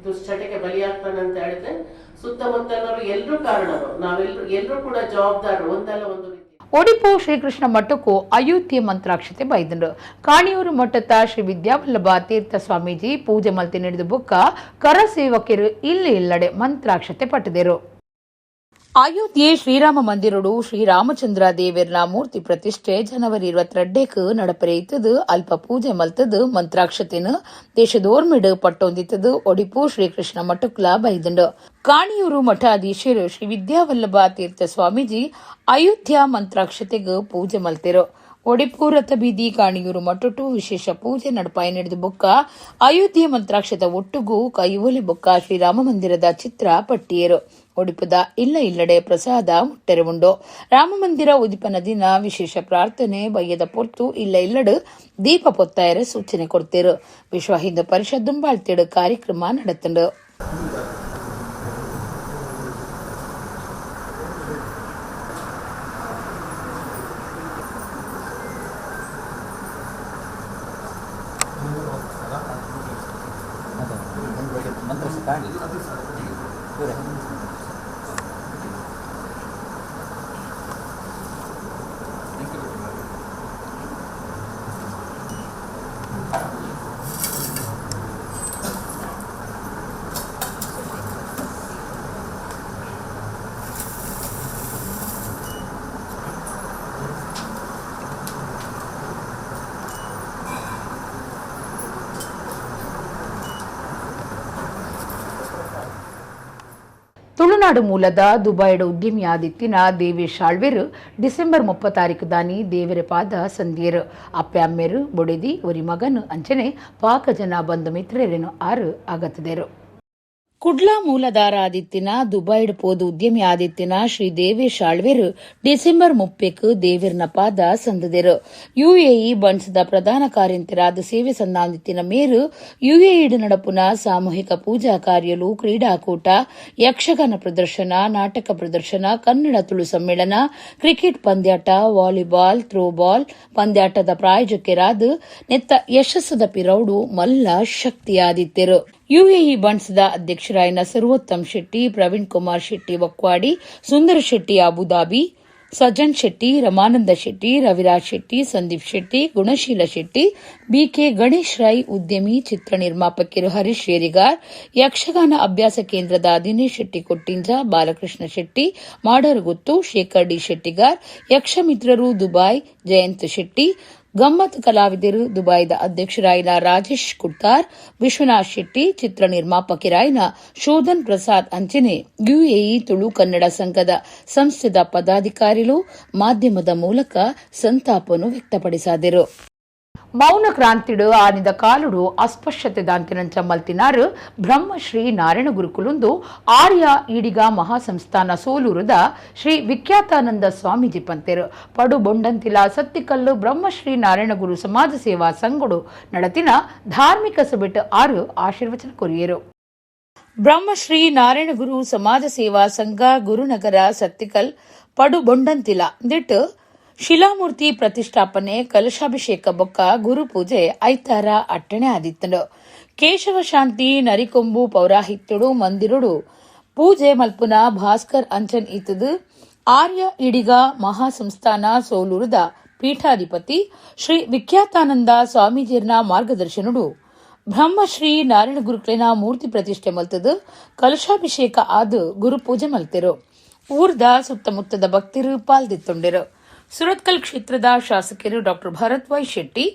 ದುಶ್ಚಟಕ್ಕೆ ಬಲಿಯಾಗ್ತಾನೆ ಅಂತ ಹೇಳಿದ್ರೆ ಸುತ್ತಮುತ್ತಲವರು ಎಲ್ಲರೂ ಕಾರಣರು. ನಾವೆಲ್ಲರೂ ಎಲ್ಲರೂ ಕೂಡ ಜವಾಬ್ದಾರರು ಒಂದಲ್ಲ ಒಂದು ರೀತಿ.
ಒಡಿಪು ಶ್ರೀಕೃಷ್ಣ ಮಠಕ್ಕೂ ಅಯೋಧ್ಯೆ ಮಂತ್ರಾಕ್ಷತೆ ಬೈದಂಡು. ಕಾಣಿಯೂರು ಮಠದ ಶ್ರೀ ವಿದ್ಯಾವಲ್ಲಭ ತೀರ್ಥ ಸ್ವಾಮೀಜಿ ಪೂಜೆ ಮಲ್ತಿ ನಡೆದು ಬುಕ್ಕ ಕರ ಸೇವಕರು ಇಲ್ಲಿ ಇಲ್ಲಡೆ ಮಂತ್ರಾಕ್ಷತೆ ಪಟ್ಟದಿರು. ಅಯೋಧ್ಯೆ ಶ್ರೀರಾಮ ಮಂದಿರಡು ಶ್ರೀರಾಮಚಂದ್ರ ದೇವರ್ನ ಮೂರ್ತಿ ಪ್ರತಿಷ್ಠೆ ಜನವರಿ 22ಕ್ಕೆ ನಡಪರೆ ಇತ್ತದು. ಅಲ್ಪ ಪೂಜೆ ಮಲ್ತದು ಮಂತ್ರಾಕ್ಷತೆನು ದೇಶದೋರ್ಮಿಡು ಪಟ್ಟೊಂದಿತ್ತದು. ಒಡಿಪು ಶ್ರೀಕೃಷ್ಣ ಮಠಕ್ಲ ಬೈದಂಡು. ಕಾಣಿಯೂರು ಮಠಾಧೀಶರು ಶ್ರೀ ವಿದ್ಯಾವಲ್ಲಭ ತೀರ್ಥ ಸ್ವಾಮೀಜಿ ಅಯೋಧ್ಯ ಮಂತ್ರಾಕ್ಷತೆಗೆ ಪೂಜೆ ಮಲ್ತಿರು. ಒಡಿಪು ರಥಬೀದಿ ಕಾಣಿಯೂರು ಮಠಟು ವಿಶೇಷ ಪೂಜೆ ನಡಪಾಯಿ ನಡೆದು ಬೊಕ್ಕ ಅಯೋಧ್ಯೆ ಮಂತ್ರಾಕ್ಷತ ಒಟ್ಟುಗೂ ಕೈಒಲಿ ಬೊಕ್ಕ ಶ್ರೀರಾಮ ಮಂದಿರದ ಚಿತ್ರ ಪಟ್ಟಿಯರು. ಒಡಿಪುದ ಇಲ್ಲ ಇಲ್ಲಡೆ ಪ್ರಸಾದ ಮುಟ್ಟೆರೆ ಉಂಡು. ರಾಮ ಮಂದಿರ ಉದಿಪನ ದಿನ ವಿಶೇಷ ಪ್ರಾರ್ಥನೆ, ಬಯ್ಯದ ಪೊರ್ತು ಇಲ್ಲ ಇಲ್ಲಡು ದೀಪ ಪೊತ್ತಾಯರ ಸೂಚನೆ ಕೊಡ್ತೇರು. ವಿಶ್ವ ಹಿಂದೂ ಪರಿಷತ್ ದುಂಬಾಳ್ತೇಡು ಕಾರ್ಯಕ್ರಮ ನಡೆತಂಡು. ತುಳುನಾಡು ಮೂಲದ ದುಬೈಡ್ ಉದ್ಯಮಿ ಆದಿತ್ತಿನ ದೇವೇಶ್ ಆಳ್ವೆರು ಡಿಸೆಂಬರ್ 30 ತಾರೀಕು ದಾನಿ ದೇವರ ಪಾದ ಸಂದಿಯರು. ಅಪ್ಪೆ ಅಮ್ಮೆರು, ಬೊಡೆದಿ, ಒರಿ ಮಗನು ಅಂಚನೆ ಪಾಕ ಜನ ಬಂಧು ಮಿತ್ರರೇನು ಆರು ಅಗತ್ತದೆರು. ಕುಡ್ಲಾ ಮೂಲದಾರ ಆದಿತ್ತಿನ ದುಬೈಡ್ ಪೋದು ಉದ್ಯಮಿ ಆದಿತ್ತಿನ ಶ್ರೀ ದೇವೇಶ್ ಆಳ್ವೆರು ಡಿಸೆಂಬರ್ 30ಕ್ಕೆ ದೇವಿರ್ನ ಪಾದ ಸಂದದೆರು. ಯುಎಇ ಬನ್ಸ್ದ ಪ್ರಧಾನ ಕಾರ್ಯಂತರಾದ ಸೇವೆ ಸಂದಾಂದಿತ್ತಿನ ಮೇರು ಯುಎಇ ನಡಪುನ ಸಾಮೂಹಿಕ ಪೂಜಾ ಕಾರ್ಯಲು, ಕ್ರೀಡಾಕೂಟ, ಯಕ್ಷಗಾನ ಪ್ರದರ್ಶನ, ನಾಟಕ ಪ್ರದರ್ಶನ, ಕನ್ನಡ ತುಳು ಸಮ್ಮೇಳನ, ಕ್ರಿಕೆಟ್ ಪಂದ್ಯಾಟ, ವಾಲಿಬಾಲ್, ಥ್ರೋಬಾಲ್ ಪಂದ್ಯಾಟದ ಪ್ರಾಯೋಜಕರಾದ ನೆತ್ತ ಯಶಸ್ಸದ ಪಿರೌಡು ಮಲ್ಲ ಶಕ್ತಿಯಾದಿತ್ತೆರು. ಯುಎಇ ಬನ್ಸ್ದ ಅಧ್ಯಕ್ಷರಾಯನ ಸರ್ವೋತ್ತಮ್ ಶೆಟ್ಟಿ, ಪ್ರವೀಣ್ ಕುಮಾರ್ ಶೆಟ್ಟಿ ವಕ್ವಾಡಿ, ಸುಂದರ ಶೆಟ್ಟಿ ಅಬುದಾಬಿ, ಸಜ್ಜನ್ ಶೆಟ್ಟಿ, ರಮಾನಂದ ಶೆಟ್ಟಿ, ರವಿರಾಜ್ ಶೆಟ್ಟಿ, ಸಂದೀಪ್ ಶೆಟ್ಟಿ, ಗುಣಶೀಲ ಶೆಟ್ಟಿ, ಬಿಕೆ ಗಣೇಶ್ ರೈ, ಉದ್ಯಮಿ ಚಿತ್ರ ನಿರ್ಮಾಪಕರು ಹರೀಶ್ ಶೇರಿಗಾರ್, ಯಕ್ಷಗಾನ ಅಭ್ಯಾಸ ಕೇಂದ್ರದ ದಿನೇಶ್ ಶೆಟ್ಟಿ ಕೊಟ್ಟಿಂಜ, ಬಾಲಕೃಷ್ಣ ಶೆಟ್ಟಿ ಮಾಡರಗುತ್ತು, ಶೇಖರ್ ಡಿ ಶೆಟ್ಟಿಗಾರ್, ಯಕ್ಷಮಿತ್ರರು ದುಬಾಯ್ ಜಯಂತ್ ಶೆಟ್ಟಿ, ಗಮ್ಮತ್ ಕಲಾವಿದರು ದುಬೈದ ಅಧ್ಯಕ್ಷರಾಯಿನ ರಾಜೇಶ್ ಕುಡ್ತಾರ್, ವಿಶ್ವನಾಥ್ ಶೆಟ್ಟಿ, ಚಿತ್ರ ನಿರ್ಮಾಪಕರಾಯಿನ ಶೋಧನ್ ಪ್ರಸಾದ್ ಅಂಚನೆ ಯುಎಇ ತುಳು ಕನ್ನಡ ಸಂಘದ ಸಂಸ್ಥೆದ ಪದಾಧಿಕಾರಿಗಳು ಮಾಧ್ಯಮದ ಮೂಲಕ ಸಂತಾಪವನ್ನು ವ್ಯಕ್ತಪಡಿಸಿದರು. ಮೌನ ಕ್ರಾಂತಿಡು ಆನಿದ ಕಾಲುಡು ಅಸ್ಪೃಶ್ಯತೆ ದಾಂತಿನಂಚ ಮಲ್ತಿನಾರು ಬ್ರಹ್ಮಶ್ರೀ ನಾರಾಯಣ ಗುರುಕುಲುಂದು ಆರ್ಯ ಈಡಿಗ ಮಹಾಸಂಸ್ಥಾನ ಸೋಲೂರುದ ಶ್ರೀ ವಿಖ್ಯಾತಾನಂದ ಸ್ವಾಮೀಜಿ ಪಂತೆರು. ಪಡು ಬೊಂಡಂತಿಲ ಸತ್ತಿಕಲ್ಲು ಬ್ರಹ್ಮಶ್ರೀ ನಾರಾಯಣ ಗುರು ಸಮಾಜ ಸೇವಾ ಸಂಘಡು ನಡತಿನ ಧಾರ್ಮಿಕ ಸಭೆಟ್ ಆರು ಆಶೀರ್ವಚನ ಕೊರಿಯರು. ಬ್ರಹ್ಮಶ್ರೀ ನಾರಾಯಣ ಗುರು ಸಮಾಜ ಸೇವಾ ಸಂಘ, ಗುರುನಗರ, ಸತ್ತಿಕಲ್, ಪಡು ಬೊಂಡಂತಿಲ ದಿಟ್ಟು. ಶಿಲಾಮೂರ್ತಿ ಪ್ರತಿಷ್ಠಾಪನೆ, ಕಲಶಾಭಿಷೇಕ ಬೊಕ್ಕ ಗುರುಪೂಜೆ ಐತಾರ ಅಟ್ಟಣೆ ಆದಿತ್ತಂಡು. ಕೇಶವ ಶಾಂತಿ ನರಿಕೊಂಬು ಪೌರಾಹಿತ್ಯಡು ಮಂದಿರುಡು ಪೂಜೆ ಮಲ್ಪುನ ಭಾಸ್ಕರ್ ಅಂಚನ್ ಇತ್ತದು ಆರ್ಯ ಇಡಿಗ ಮಹಾಸಂಸ್ಥಾನ ಸೋಲೂರದ ಪೀಠಾಧಿಪತಿ ಶ್ರೀ ವಿಖ್ಯಾತಾನಂದ ಸ್ವಾಮೀಜಿಯರ್ನ ಮಾರ್ಗದರ್ಶನಡು ಬ್ರಹ್ಮಶ್ರೀ ನಾರಾಯಣ ಗುರುಕ್ಲೆನ ಮೂರ್ತಿ ಪ್ರತಿಷ್ಠೆ ಮಲ್ತದು ಕಲಶಾಭಿಷೇಕ ಆದ್ ಗುರುಪೂಜೆ ಮಲ್ತೆರು. ಊರ್ದ ಸುತ್ತಮುತ್ತದ ಭಕ್ತರು ಪಾಲ್ದಿತ್ತುಂಡೆರು. ಸುರತ್ಕಲ್ ಕ್ಷೇತ್ರದ ಶಾಸಕರು ಡಾಕ್ಟರ್ ಭರತ್ ವೈ ಶೆಟ್ಟಿ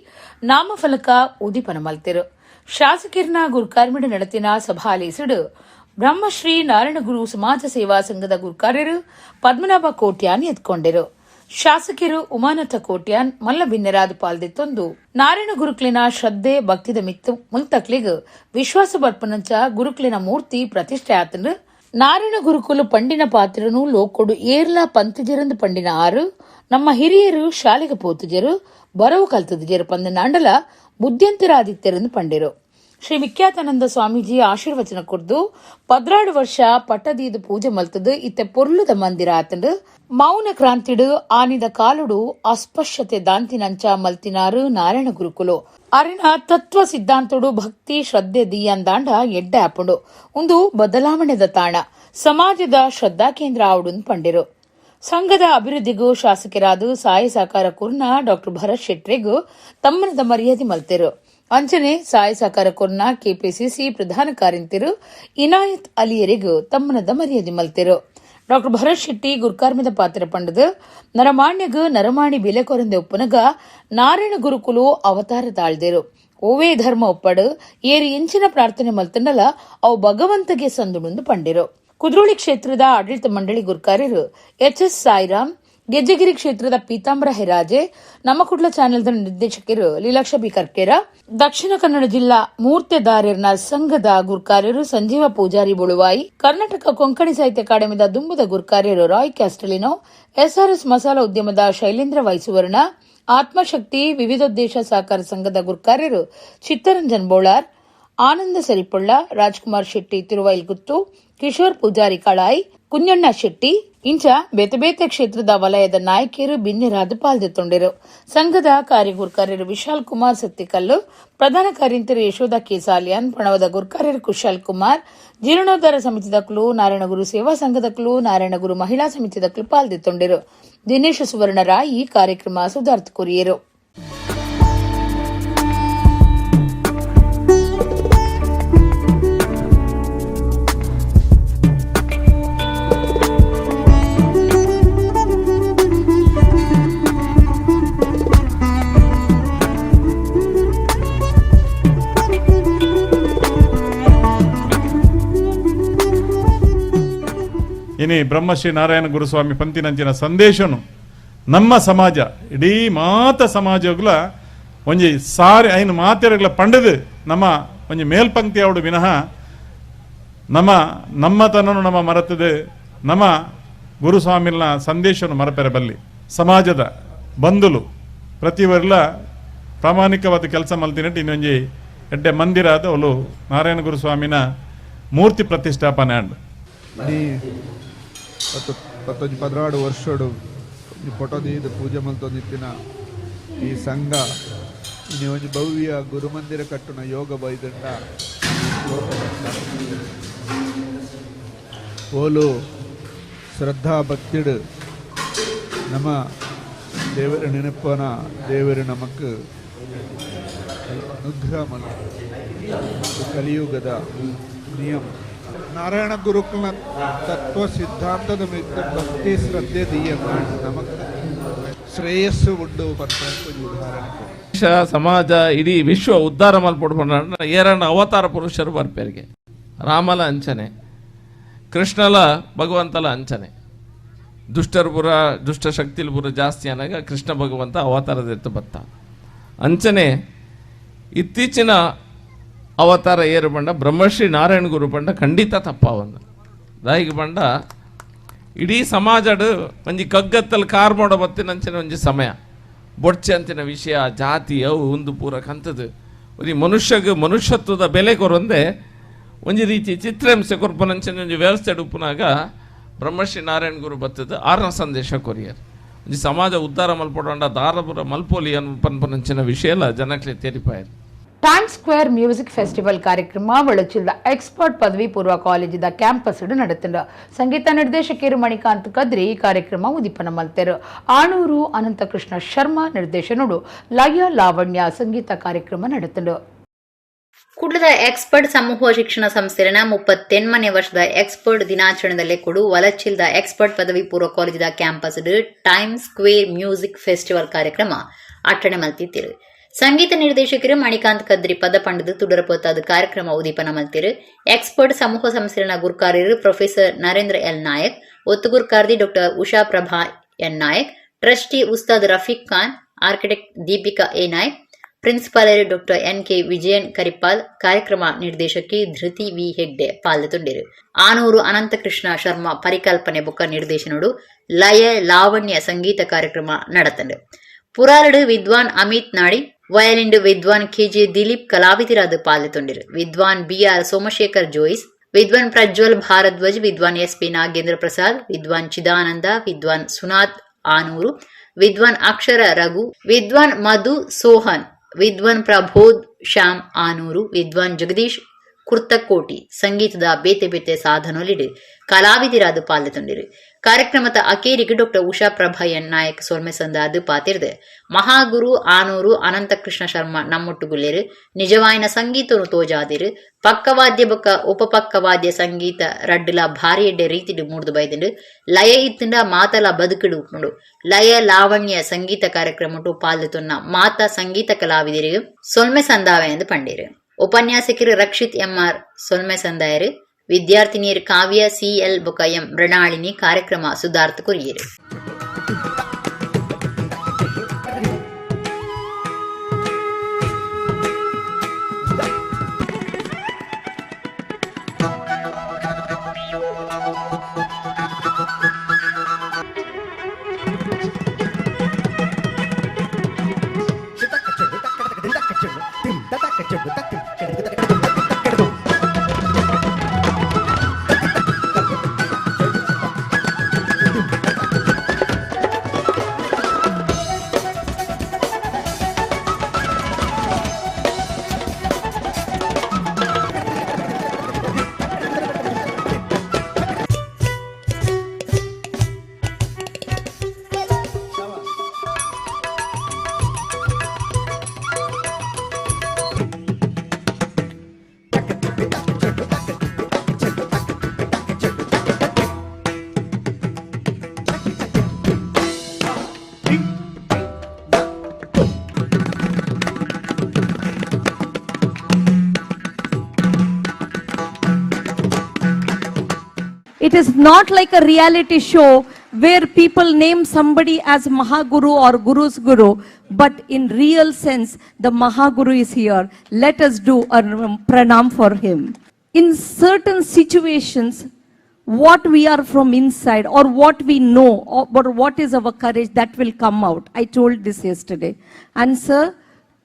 ನಾಮಫಲಕ ಉದಿಪನ ಮಲ್ತೆರು. ಶಾಸಕರ್ನ ಗುರುಕಾರ್ಮಿಡ ನಡತಿನ ಸಭಾಲೇಸಿಡು ಬ್ರಹ್ಮಶ್ರೀ ನಾರಾಯಣಗುರು ಸಮಾಜ ಸೇವಾ ಸಂಘದ ಗುರುಕಾರ್ಯರು ಪದ್ಮನಾಭ ಕೋಟ್ಯಾನ್ ಎತ್ಕೊಂಡೆರು. ಶಾಸಕರು ಉಮಾನಾಥ ಕೋಟ್ಯಾನ್ ಮಲ್ಲ ಬಿನ್ನೆರಾದ ಪಾಲ್ದಿತ್ತೊಂದು ನಾರಾಯಣ ಗುರುಕ್ಲಿನ ಶ್ರದ್ಧೆ ಭಕ್ತಿದ ಮಿತ್ತು ಮುಲ್ತಕ್ಲಿಗ್ ವಿಶ್ವಾಸ ಬರ್ಪನಂಚ ಗುರುಕ್ಲಿನ ಮೂರ್ತಿ ಪ್ರತಿಷ್ಠೆ ಆತನು. ನಾರಾಯಣ ಗುರುಕುಲು ಪಂಡಿನ ಪಾತ್ರನು ಲೋಕೊಡು ಏರ್ಲಾ ಪಂತಜರಂದು ಪಂಡಿನ ಆರು ನಮ್ಮ ಹಿರಿಯರು ಶಾಲೆಗೆ ಪೋತುಜರು ಬರವು ಕಲ್ತುಜರು ಪಂದ ನಾಂಡಲ ಬುದ್ಧಿಯಂತರಾದಿತ್ಯರಂದು ಪಂಡಿರು. ಶ್ರೀ ವಿಖ್ಯಾತಾನಂದ ಸ್ವಾಮೀಜಿ ಆಶೀರ್ವಚನ ಕೊರ್ದು 12 ವರ್ಷ ಪಟ್ಟದೀದು ಪೂಜೆ ಮಲ್ತದು ಇತ್ತೆ ಪೊರ್ಲುದ ಮಂದಿರ ಆತಂಡು. ಮೌನ ಕ್ರಾಂತಿಡು ಆನಿದ ಕಾಲುಡು ಅಸ್ಪಶ್ಯತೆ ದಾಂತಿನಂಚ ಮಲ್ತಿನಾರು ನಾರಾಯಣ ಗುರುಕುಲು. ಅರಿನ ತತ್ವ ಸಿದ್ಧಾಂತಡು ಭಕ್ತಿ ಶ್ರದ್ಧೆ ದೀಯಂದಾಂಡ ಎಡ್ಡೆ ಆಪುಂಡು. ಒಂದು ಬದಲಾವಣೆದ ತಾಣ, ಸಮಾಜದ ಶ್ರದ್ಧಾ ಕೇಂದ್ರ ಆವುಡುಂದು ಪಂಡಿರು. ಸಂಘದ ಅಭಿವೃದ್ಧಿಗೂ ಶಾಸಕರಾದ ಸಾಯ ಸಹಕಾರ ಕುರ್ನ ಡಾಕ್ಟರ್ ಭರತ್ ಶೆಟ್ರಿಗೂ ತಮ್ಮನದ ಮರ್ಯಾದೆ ಮಲ್ತೆರು. ಅಂಚನೆ ಸಾಯ ಸಹಕಾರ ಕುರ್ನ ಕೆಪಿಸಿಸಿ ಪ್ರಧಾನ ಕಾರ್ಯಂತಿರು ಇನಾಯತ್ ಅಲಿಯರಿಗೂ ತಮ್ಮನದ ಮರ್ಯಾದೆ ಮಲ್ತೆರು. ಡಾಕ್ಟರ್ ಭರತ್ ಶೆಟ್ಟಿ ಗುರ್ಕಾರ್ಮಿದ ಪಾತ್ರ ಪಂಡದು ನರಮಾಣ್ಯಗ ನರಮಾಣಿ ಬೆಲೆ ಕೊರಂದೆ ಒಪ್ಪನಗ ನಾರಾಯಣ ಗುರುಕುಲು ಅವತಾರ ತಾಳ್ದೆರು. ಓವೇ ಧರ್ಮ ಒಪ್ಪಡು ಏರಿ ಎಂಚಿನ ಪ್ರಾರ್ಥನೆ ಮಲ್ತಂಡಲ ಅವು ಭಗವಂತಗೆ ಸಂದುಣಂದು ಪಂಡಿರು. ಕುದ್ರೋಳಿ ಕ್ಷೇತ್ರದ ಆಡಳಿತ ಮಂಡಳಿ ಗುರ್ಕಾರ್ಯರು ಎಚ್ ಎಸ್ ಸಾಯಿರಾಮ್, ಗೆಜ್ಜೆಗಿರಿ ಕ್ಷೇತ್ರದ ಪೀತಾಂಬರ ಹೆರಾಜೆ, ನಮ್ಮ ಕುಡ್ಲ ಚಾನೆಲ್ದ ನಿರ್ದೇಶಕರು ಲೀಲಾಕ್ಷ ಬಿ ಕರ್ಕೇರ, ದಕ್ಷಿಣ ಕನ್ನಡ ಜಿಲ್ಲಾ ಮೂರ್ತೆದಾರರ್ನ ಸಂಘದ ಗುರ್ಕಾರ್ಯರು ಸಂಜೀವ ಪೂಜಾರಿ ಬುಳುವಾಯಿ, ಕರ್ನಾಟಕ ಕೊಂಕಣಿ ಸಾಹಿತ್ಯ ಅಕಾಡೆಮಿದ ದುಂಬುದ ಗುರ್ಕಾರ್ಯರು ರಾಯ್ ಕ್ಯಾಸ್ಟಲಿನೋ, ಎಸ್ಆರ್ಎಸ್ ಮಸಾಲಾ ಉದ್ಯಮದ ಶೈಲೇಂದ್ರ ವೈಸುವರ್ಣ, ಆತ್ಮಶಕ್ತಿ ವಿವಿಧೋದ್ದೇಶ ಸಹಕಾರ ಸಂಘದ ಗುರ್ಕಾರ್ಯರು ಚಿತ್ತರಂಜನ್ ಬೋಳಾರ್, ಆನಂದ ಸರಿಪೊಳ್ಳ, ರಾಜ್ಕುಮಾರ್ ಶೆಟ್ಟಿ ತಿರುವೈಲ್ಗುತ್ತು, ಕಿಶೋರ್ ಪೂಜಾರಿ ಕಳಾಯ್, ಕುಂಜಣ್ಣ ಶೆಟ್ಟಿ ಇಂಚ ಬೇತೆ ಬೇತೆ ಕ್ಷೇತ್ರದ ವಲಯದ ನಾಯಕಿಯರು ಬಿನ್ನೆರಾದ ಪಾಲ್ದೆತ್ತೊಂಡಿರು. ಸಂಘದ ಕಾರ್ಯಗುರ್ಕಾರ್ಯರು ವಿಶಾಲ್ ಕುಮಾರ್ ಸತ್ತಿಕಲ್ಲು, ಪ್ರಧಾನ ಕಾರ್ಯಂತರು ಯಶೋಧ ಕೇಸಾಲಿಯಾನ್, ಪಣವದ ಗುರ್ಕಾರ್ಯರು ಕುಶಾಲ್ ಕುಮಾರ್, ಜೀರ್ಣೋದ್ಧಾರ ಸಮಿತಿದಕ್ಲು, ನಾರಾಯಣಗುರು ಸೇವಾ ಸಂಘದಕ್ಲು, ನಾರಾಯಣಗುರು ಮಹಿಳಾ ಸಮಿತಿದಕ್ಲು ಪಾಲ್ದೆತ್ತೊಂಡಿರು. ದಿನೇಶ ಸುವರ್ಣ ರಾಯಿ ಕಾರ್ಯಕ್ರಮ ಸುಧಾರ್ಥ ಕೊರಿಯರು.
ಇನಿ ಬ್ರಹ್ಮಶ್ರೀ ನಾರಾಯಣ ಗುರುಸ್ವಾಮಿ ಪಂತಿನಂಚಿನ ಸಂದೇಶನು ನಮ್ಮ ಸಮಾಜ ಇಡೀ ಮಾತ ಸಮಾಜಗಳ ಒಂಜಿ ಸಾರಿ ಐನು ಮಾತೆರಗಳ ಪಂಡದು ನಮ್ಮ ಒಂಜಿ ಮೇಲ್ಪಂಕ್ತಿ ಅವಡು ವಿನಃ ನಮ್ಮ ನಮ್ಮತನನು ನಮ್ಮ ಮರೆತದೆ ನಮ್ಮ ಗುರುಸ್ವಾಮಿನ ಸಂದೇಶವನ್ನು ಮರಪೆರೆ ಬಲ್ಲಿ. ಸಮಾಜದ ಬಂಧುಲು ಪ್ರತಿವರ್ಲ ಪ್ರಾಮಾಣಿಕವಾದ ಕೆಲಸ ಮಲ್ತಿನಟ್ಟು ಇನ್ನೊಂಜಿ ಎಡ್ಡೆ ಮಂದಿರ ಆದ ಅವಳು ನಾರಾಯಣ ಗುರುಸ್ವಾಮಿನ ಮೂರ್ತಿ ಪ್ರತಿಷ್ಠಾಪನೆ ಅಂಡ್
10 12 ವರ್ಷಡು ಈ ಫೋಟೋ ದೀದ್ ಪೂಜೆ ಮಲ್ತೊಂದಿತ್ತಿನ ಈ ಸಂಘ ಇನಿ ಒಂಜಿ ಭವ್ಯ ಗುರುಮಂದಿರ ಕಟ್ಟುನ ಯೋಗ ಬೈದಂಡ ಓಲು ಶ್ರದ್ಧಾ ಭಕ್ತಿಡು ನಮ್ಮ ದೇವರ ನೆನಪನ ದೇವರು ನಮಕ್ ಅನುಗ್ರಹ ಮಲ್ ಕಲಿಯುಗದ ನಿಯಮ. ನಾರಾಯಣ ಗುರುಕುಲ ತತ್ವ ಸಿದ್ಧಾಂತದ ಮಿತ್ತ ಭಕ್ತಿ ಶ್ರದ್ಧೆ ದೀಯನ್ನ ನಮಕ್ ಶ್ರೇಯಸ್ಸು ಉಂಡು ಪರ್ಪಂತ ಉದಾಹರಣೆ.
ದೇಶ ಸಮಾಜ ಇಡೀ ವಿಶ್ವ ಉದ್ಧಾರ ಮಲ್ಪೊಡು ಪಂಡ ಏರಣ್ಣ ಅವತಾರ ಪುರುಷರು ಬರ್ಪೇರಿಗೆ. ರಾಮಲ ಅಂಚನೆ, ಕೃಷ್ಣಲ ಭಗವಂತಲ ಅಂಚನೆ. ದುಷ್ಟರ ಪುರ ದುಷ್ಟ ಶಕ್ತಿಲ್ ಪುರ ಜಾಸ್ತಿ ಅನ್ನಾಗ ಕೃಷ್ಣ ಭಗವಂತ ಅವತಾರದೆತ್ತು ಬತ್ತ ಅಂಚನೆ. ಇತ್ತೀಚಿನ ಅವತಾರ ಏರು ಪಂಡ ಬ್ರಹ್ಮಶ್ರೀ ನಾರಾಯಣ ಗುರು ಪಂಡ ಖಂಡಿತ ತಪ್ಪಾವಂದ. ದಾಯಿಗೆ ಪಂಡ ಇಡೀ ಸಮಾಜಡ್ ಒಂಜಿ ಕಗ್ಗತ್ತಲ್ ಕಾರ್ ಮಾಡೋ ಬತ್ತಿನಂಚಿನ ಒಂಜಿ ಸಮಯ ಬೊಡ್ಚೆ ಅಂತಿನ ವಿಷಯ ಜಾತಿ ಅವು ಒಂದು ಪೂರ ಕಂತದು ಒಂಜಿ ಮನುಷ್ಯಗ್ ಮನುಷ್ಯತ್ವದ ಬೆಲೆ ಕೊರೊಂದೆ ಒಂಜಿ ರೀತಿ ಚಿತ್ರಹಿಂಸೆ ಕೊರ್ಪನಂಚಿನ ಒಂಜಿ ವ್ಯವಸ್ಥೆ ಉಪ್ಪುನಾಗ ಬ್ರಹ್ಮಶ್ರೀ ನಾರಾಯಣ ಗುರು ಬತ್ತದ ಆರನ ಸಂದೇಶ ಕೊರಿಯರ್. ಒಂಜಿ ಸಮಾಜ ಉದ್ಧಾರ ಮಲ್ಪೊಡಂಡ ದಾರಪುರ ಮಲ್ಪೊಲಿ ಪನ್ಪುನಂಚಿನ ವಿಷಯ ಜನಕ್ಲೆ ತೆರಿಪಾಯೆರ್.
Time square music festival ಕಾರ್ಯಕ್ರಮ ವಳಚಿಲ್ದ ಎಕ್ಸ್ಪರ್ಟ್ ಪದವಿ ಪೂರ್ವ ಕಾಲೇಜಿದ ಕ್ಯಾಂಪಸ್ ನಡೆತಂಡು. ಸಂಗೀತ ನಿರ್ದೇಶಕರು ಮಣಿಕಾಂತ್ ಕದ್ರಿ ಈ ಕಾರ್ಯಕ್ರಮ ಉದ್ದೀಪನ ಮಲ್ತೆರು. ಆಣೂರು ಅನಂತಕೃಷ್ಣ ಶರ್ಮಾ ನಿರ್ದೇಶನಡು ಲಯ ಲಾವಣ್ಯ ಸಂಗೀತ ಕಾರ್ಯಕ್ರಮ ನಡೆತಂಡು.
ಕುಡ್ಲದ ಎಕ್ಸ್ಪರ್ಟ್ ಸಮೂಹ ಶಿಕ್ಷಣ ಸಂಸ್ಥೆನ 38ನೇ ವರ್ಷದ ಎಕ್ಸ್ಪರ್ಟ್ ದಿನಾಚರಣೆದಲ್ಲೇ ಕೊಡು ವಲಚಿಲ್ದ ಎಕ್ಸ್ಪರ್ಟ್ ಪದವಿ ಪೂರ್ವ ಕಾಲೇಜಿದ campus time square music festival ಕಾರ್ಯಕ್ರಮ ಅಟ್ಟಣೆ ಮಲ್ತಿತ್ತಿರು. ಸಂಗೀತ ನಿರ್ದೇಶಕರು ಮಣಿಕಾಂತ್ ಕದ್ರಿ ಪದ ಪಂಡದು ತುಡರ ಪೊತ್ತಾದ ಕಾರ್ಯಕ್ರಮ ಉದೀಪನ ಮಲ್ತಿರು. ಎಕ್ಸ್ಪರ್ಟ್ ಸಮೂಹ ಸಂಸ್ಥೆನ ಗುರ್ಕಾರ್ಯರು ಪ್ರೊಫೆಸರ್ ನರೇಂದ್ರ ಎಲ್ ನಾಯಕ್, ಒತ್ತು ಗುರ್ಕಾರ್ದಿ doctor Usha Prabha N Nayak, trustee Ustad Rafiq Khan, architect Deepika A Nayak, principal doctor N K Vijayan Karipal, ಕಾರ್ಯಕ್ರಮ ನಿರ್ದೇಶಕಿ ಧೃತಿ ವಿ ಹೆಗ್ಡೆ ಪಾಲ್ಗೊಂಡಿರು. ಆನೂರು ಅನಂತಕೃಷ್ಣ ಶರ್ಮಾ ಪರಿಕಲ್ಪನೆ ಬೊಕ್ಕ ನಿರ್ದೇಶನಡು ಲಯ ಲಾವಣ್ಯ ಸಂಗೀತ ಕಾರ್ಯಕ್ರಮ ನಡತಂಡು. ಪುರಾರಡು ವಿದ್ವಾನ್ ಅಮಿತ್ ನಾಡಿ, ವಯಲಿಂಡ್ ವಿದ್ವಾನ್ ಕೆಜೆ ದಿಲೀಪ್ ಕಲಾವಿದರಾದ ಪಾಲ್ಗೊಂಡಿರು. ವಿದ್ವಾನ್ ಬಿಆರ್ ಸೋಮಶೇಖರ್ ಜೋಯಿಸ್, ವಿದ್ವಾನ್ ಪ್ರಜ್ವಲ್ ಭಾರದ್ವಾಜ್, ವಿದ್ವಾನ್ ಎಸ್ ಪಿ ನಾಗೇಂದ್ರ ಪ್ರಸಾದ್, ವಿದ್ವಾನ್ ಚಿದಾನಂದ, ವಿದ್ವಾನ್ ಸುನಾಥ್ ಆನೂರು, ವಿದ್ವಾನ್ ಅಕ್ಷರ ರಘು, ವಿದ್ವಾನ್ ಮಧು ಸೋಹನ್, ವಿದ್ವಾನ್ ಪ್ರಬೋಧ್ ಶ್ಯಾಮ್ ಆನೂರು, ವಿದ್ವಾನ್ ಜಗದೀಶ್ ಕುರ್ತಕೋಟಿ ಸಂಗೀತದ ಬೇತೆ ಬೇತೆ ಸಾಧನೊಲಿಡು ಕಲಾವಿದರಾದ ಪಾಲ್ಗೊಂಡಿರು. ಕಾರ್ಯಕ್ರಮದ ಅಕೇರಿಗೆ ಡಾಕ್ಟರ್ ಉಷಾ ಪ್ರಭಾ ಎನ್ ನಾಯಕ್ ಸೊಲ್ಮೆ ಸಂದಾದು ಪಾತಿರ್ದು. ಮಹಾಗುರು ಆನೂರು ಅನಂತಕೃಷ್ಣ ಶರ್ಮಾ ನಮ್ಮೊಟ್ಟುಗುಲ್ಲೇರು ನಿಜವಾಯಿನ ಸಂಗೀತನು ತೋಜಾದಿರು. ಪಕ್ಕವಾದ್ಯ ಬೊಕ್ಕ ಉಪಪಕ್ಕವಾದ್ಯ ಸಂಗೀತ ರಡ್ಡುಲ ಭಾರಿ ಎಡ್ಡೆ ರೀತಿಡು ಮೂಡ್ದು ಬೈದುಂಡು. ಲಯ ಇತ್ತುಂಡ ಮಾತಲ ಬದುಕಿಡು ಉಪ್ಪುಂಡು. ಲಯ ಲಾವಣ್ಯ ಸಂಗೀತ ಕಾರ್ಯಕ್ರಮಟು ಪಾಲ್ಗೊನ್ನ ಮಾತಾ ಸಂಗೀತ ಕಲಾವಿದರಿಗೆ ಸೊಲ್ಮೆ ಸಂದಾವೆ ಎಂದು ಪಂಡೇರು. ಉಪನ್ಯಾಸಕರು ರಕ್ಷಿತ್ ಎಂಆರ್ ಸೊಲ್ಮೆ ಸಂದಾಯರು. ವಿದ್ಯಾರ್ಥಿನಿಯರು ಕಾವ್ಯ ಸಿಎಲ್ ಬೊಕ ಎಂ ಮೃಣಾಳಿನಿ ಕಾರ್ಯಕ್ರಮ ಸುಧಾರ್ಥ courier.
It is not like a reality show where people name somebody as Mahaguru or Guru's Guru, but in real sense, the Mahaguru is here. Let us do a pranam for him. In certain situations, what we are from inside or what we know or what is our courage, that will come out. I told this yesterday. And sir,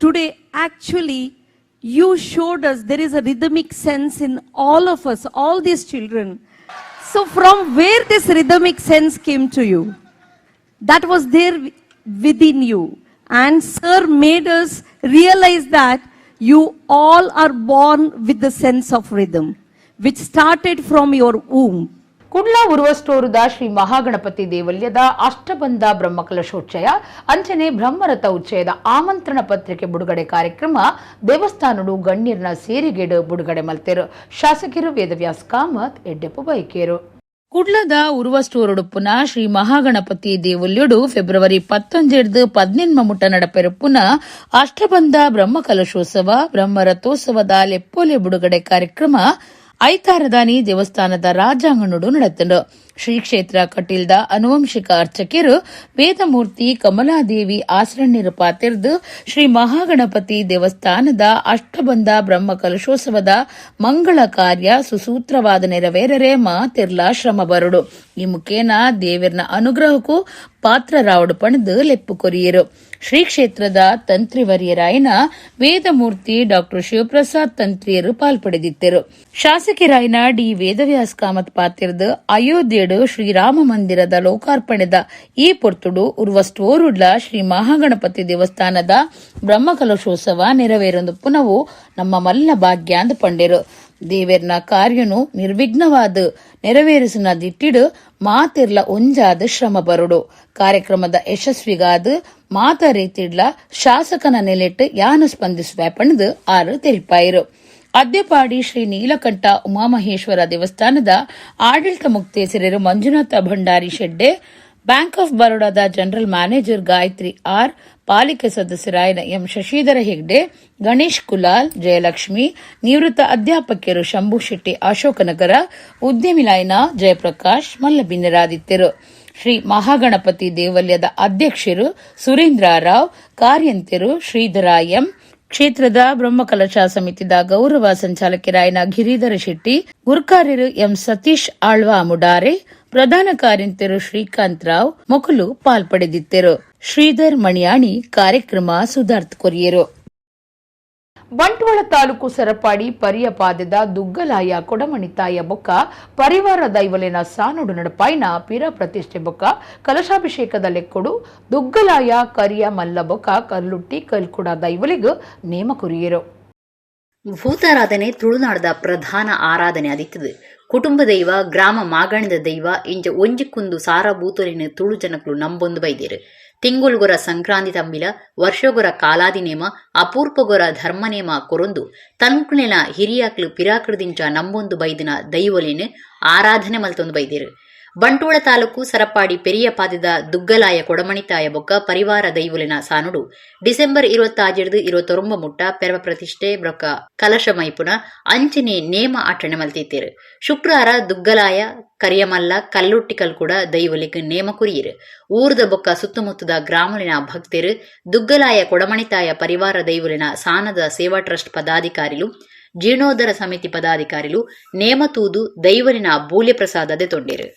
today actually you showed us there is a rhythmic sense in all of us, all these children. So from where this rhythmic sense came to you? That was there within you. And sir made us realize that you all are born with the sense of rhythm, which started from your womb.
Kudla ಉರ್ವಸ್ಟೋರುದ ಶ್ರೀ ಮಹಾಗಣಪತಿ ದೇವಲ್ಯದ ಅಷ್ಟಬಂಧ ಬ್ರಹ್ಮಕಲಶೋಚ್ಚಯ ಅಂಚನೆ ಬ್ರಹ್ಮರಥ ಉಚ್ಚಯದ ಆಮಂತ್ರಣ ಪತ್ರಿಕೆ ಬಿಡುಗಡೆ ಕಾರ್ಯಕ್ರಮ ದೇವಸ್ಥಾನಡು ಗಣ್ಯರ್ನ ಸೇರಿಗೇಡು ಬಿಡುಗಡೆ ಮಲ್ತೆರು. ಶಾಸಕರು ವೇದವ್ಯಾಸ್ ಕಾಮತ್ ಎಡ್ಡೆಪ್ಪು ಬೈಕೇರು. ಕುಡ್ಲದ ಉರ್ವಸ್ಟೋರುಡುಪ್ಪುನ ಶ್ರೀ ಮಹಾಗಣಪತಿ ದೇವಲ್ಯಡು ಫೆಬ್ರವರಿ 19 18 ಮುಟ್ಟ ನಡಪೆರುಪ್ಪುನ ಅಷ್ಟಬಂಧ ಬ್ರಹ್ಮಕಲಶೋತ್ಸವ ಬ್ರಹ್ಮರಥೋತ್ಸವದ ಲೆಪ್ಪೋಲೆ ಬಿಡುಗಡೆ ಕಾರ್ಯಕ್ರಮ ಐತಾರದಾನಿ ದೇವಸ್ಥಾನದ ರಾಜಾಂಗಣಡು ನಡೆತಂಡು. ಶ್ರೀ ಕ್ಷೇತ್ರ ಕಟೀಲ್ದ ಅನುವಂಶಿಕ ಅರ್ಚಕರು ವೇದಮೂರ್ತಿ ಕಮಲಾದೇವಿ ಆಸರಣ್ಯರು ಪಾತಿರ್ದು ಶ್ರೀ ಮಹಾಗಣಪತಿ ದೇವಸ್ಥಾನದ ಅಷ್ಟಬಂಧ ಬ್ರಹ್ಮಕಲಶೋತ್ಸವದ ಮಂಗಳ ಕಾರ್ಯ ಸುಸೂತ್ರವಾದ ನೆರವೇರರೆ ಮಾತಿರ್ಲ ಶ್ರಮ ಬರುಡು. ಈ ಮುಖೇನ ದೇವಿರ್ನ ಅನುಗ್ರಹಕ್ಕೂ ಪಾತ್ರರಾವಡು ಪಣದು ಲೆಪ್ಪು ಕೊರಿಯರು. ಶ್ರೀ ಕ್ಷೇತ್ರದ ತಂತ್ರಿವರ್ಯರಾಯನ ವೇದಮೂರ್ತಿ ಡಾಕ್ಟರ್ ಶಿವಪ್ರಸಾದ್ ತಂತ್ರಿಯರು ಪಾಲ್ಪಡೆದಿದ್ದರು. ಶಾಸಕಿರಾಯನ ಡಿ ವೇದವ್ಯಾಸ್ ಕಾಮತ್ ಪಾತಿರ್ದು ಅಯೋಧ್ಯೆ ಅಯೋಧ್ಯೆಡು ಶ್ರೀರಾಮ ಮಂದಿರದ ಲೋಕಾರ್ಪಣೆದ ಈ ಪೊರ್ತುಡು ಉರ್ವಸ್ಟೋರುಡ್ಲ ಶ್ರೀ ಮಹಾಗಣಪತಿ ದೇವಸ್ಥಾನದ ಬ್ರಹ್ಮಕಲಶೋತ್ಸವ ನೆರವೇರೊಂದು ಪುನವು ನಮ್ಮ ಮಲ್ಲ ಭಾಗ್ಯ ಅಂದ್ ಪಂಡೆರು. ದೇವೆರ್ನ ಕಾರ್ಯನು ನಿರ್ವಿಘ್ನವಾದ ನೆರವೇರಿಸಿನ ದಿಟ್ಟಿಡು ಮಾತಿರ್ಲ ಒಂಜಾದ ಶ್ರಮ ಬರುಡು. ಕಾರ್ಯಕ್ರಮದ ಯಶಸ್ವಿಗಾದ ಮಾತ ರೀತಿಡ್ಲ ಶಾಸಕನ ನೆಲೆಟ್ಟು ಯಾನು ಸ್ಪಂದಿಸುವ ಪಣದು ಆರು ತೆರಿಪಾಯಿರು. ಅದ್ಯಪಾಡಿ ಶ್ರೀ ನೀಲಕಂಠ ಉಮಾಮಹೇಶ್ವರ ದೇವಸ್ಥಾನದ ಆಡಳಿತ ಮುಕ್ತೇಸರರು ಮಂಜುನಾಥ ಭಂಡಾರಿ ಶೆಡ್ಡೆ, ಬ್ಯಾಂಕ್ ಆಫ್ ಬರೋಡಾದ general manager Gayatri R, ಪಾಲಿಕೆ ಸದಸ್ಯರಾಯನ ಎಂ ಶಶಿಧರ ಹೆಗ್ಡೆ, ಗಣೇಶ್ ಕುಲಾಲ್, ಜಯಲಕ್ಷ್ಮಿ, ನಿವೃತ್ತ ಅಧ್ಯಾಪಕಿಯರು ಶಂಭು ಶೆಟ್ಟಿ ಅಶೋಕನಗರ, ಉದ್ಯಮಿಲಾಯನ ಜಯಪ್ರಕಾಶ್ ಮಲ್ಲಬಿನ್ನರಾದಿತ್ಯರು. ಶ್ರೀ ಮಹಾಗಣಪತಿ ದೇವಲ್ಯದ ಅಧ್ಯಕ್ಷರು ಸುರೇಂದ್ರ ರಾವ್, ಕಾರ್ಯಂತೆರು ಶ್ರೀಧರ ಎಂ, ಕ್ಷೇತ್ರದ ಬ್ರಹ್ಮಕಲಶ ಸಮಿತಿದ ಗೌರವ ಸಂಚಾಲಕರಾಯನ ಗಿರಿಧರ ಶೆಟ್ಟಿ, ಗುರ್ಕಾರ್ಯರು ಎಂ ಸತೀಶ್ ಆಳ್ವಾ ಮುಡಾರೆ, ಪ್ರಧಾನ ಕಾರ್ಯಂತೆರು ಶ್ರೀಕಾಂತ್ ರಾವ್ ಮೊಕಲು ಪಾಲ್ಪಡೆದಿದ್ದರು. ಶ್ರೀಧರ್ ಮಣಿಯಾಣಿ ಕಾರ್ಯಕ್ರಮ ಸುಧಾರ್ತ್ ಕೊರಿಯರು. ಬಂಟ್ವಾಳ ತಾಲೂಕು ಸರಪಾಡಿ ಪರಿಯಪಾದೆದ ದುಗ್ಗಲಾಯ ಕೊಡಮಣಿತಾಯ ಬೊಕ್ಕ ಪರಿವಾರ ದೈವಲೆನ ಸಾನುಡು ನಡಪಾಯಿನ ಪೀರ ಪ್ರತಿಷ್ಠೆ ಬೊಕ್ಕ ಕಲಶಾಭಿಷೇಕದ ಲೆಕ್ಕೊಡು ದುಗ್ಗಲಾಯ ಕರಿಯ ಮಲ್ಲ ಬೊಕ್ಕ ಕಲ್ಲುಟ್ಟಿ ಕಲ್ಕುಡ ದೈವಲಿಗ್ ನೇಮ ಕುರಿಯರು.
ಭೂತಾರಾಧನೆ ತುಳುನಾಡದ ಪ್ರಧಾನ ಆರಾಧನೆ ಆದಿತ್ತದು. ಕುಟುಂಬ ದೈವ, ಗ್ರಾಮ ಮಾಗಣದ ದೈವ ಇಂಚ ಒಂಜಿಕ್ಕುಂದು ಸಾರಭೂತಲಿನ ತುಳು ಜನಕುಲು ನಂಬೊಂದು ಬೈದೇರು. ತಿಂಗುಲ್ಗೊರ ಸಂಕ್ರಾಂತಿ ತಂಬಿಲ, ವರ್ಷಗೊರ ಕಾಲಾದಿ ನೇಮ, ಅಪೂರ್ಪಗೊರ ಧರ್ಮ ನೇಮ ಕೊರೊಂದು ತನ್ಕುಲೆನ ಹಿರಿಯಾಕ್ಲು ಪಿರಾಕೃದಿಂಚ ನಂಬೊಂದು ಬೈದಿನ ದೈವೊಲೆನ್ ಆರಾಧನೆ ಮಲ್ತೊಂದು ಬೈದೇರು. ಬಂಟ್ವಾಳ ತಾಲೂಕು ಸರಪಾಡಿ ಪೆರಿಯ ಪಾದೆದ ದುಗ್ಗಲಾಯ ಕೊಡಮಣಿತಾಯ ಬೊಕ್ಕ ಪರಿವಾರ ದೈವೊಲೆನ ಸಾನುಡು ಡಿಸೆಂಬರ್ 26 29 ಮುಟ್ಟ ಪೆರವ ಪ್ರತಿಷ್ಠೆ ಬೊಕ್ಕ ಕಲಶ ಮೈಪುನ ಅಂಚನೆ ನೇಮ ಆಚರಣೆ ಮಲ್ತಿತ್ತೇರು. ಶುಕ್ರವಾರ ದುಗ್ಗಲಾಯ ಕರಿಯಮಲ್ಲ ಕಲ್ಲುಟ್ಟಿಕಲ್ ಕೂಡ ದೈವೊಲೆಗ್ ನೇಮ ಕುರಿಯರು. ಊರ್ದ ಬೊಕ್ಕ ಸುತ್ತಮುತ್ತದ ಗ್ರಾಮಲಿನ ಭಕ್ತೆರು ದುಗ್ಗಲಾಯ ಕೊಡಮಣಿತಾಯ ಪರಿವಾರ ದೈವೊಲೆನ ಸಾನದ ಸೇವಾ ಟ್ರಸ್ಟ್ ಪದಾಧಿಕಾರಿಲು, ಜೀರ್ಣೋದ್ಧಾರ ಸಮಿತಿ ಪದಾಧಿಕಾರಿಲು ನೇಮ ತೂದು ದೈವಲಿನ ಬೂಲ್ಯ ಪ್ರಸಾದ ದೆತೊಂಡೆರು.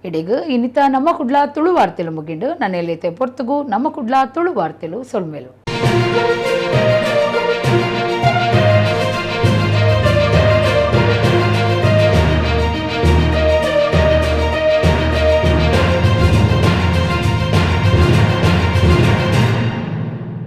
ಇಡೀಗ ಇನ್ನಿತ ನಮ್ಮ ಕುಡ್ಲ ತುಳು ವಾರ್ತೆಲು ಮುಗಿಂಡು. ನನ್ನ ಎಲ್ಲಿತೆ ಪೊರ್ತುಗು ನಮ್ಮ ಕುಡ್ಲ ತುಳು ವಾರ್ತೆಲು ಸೊಲ್ಮೇಲು.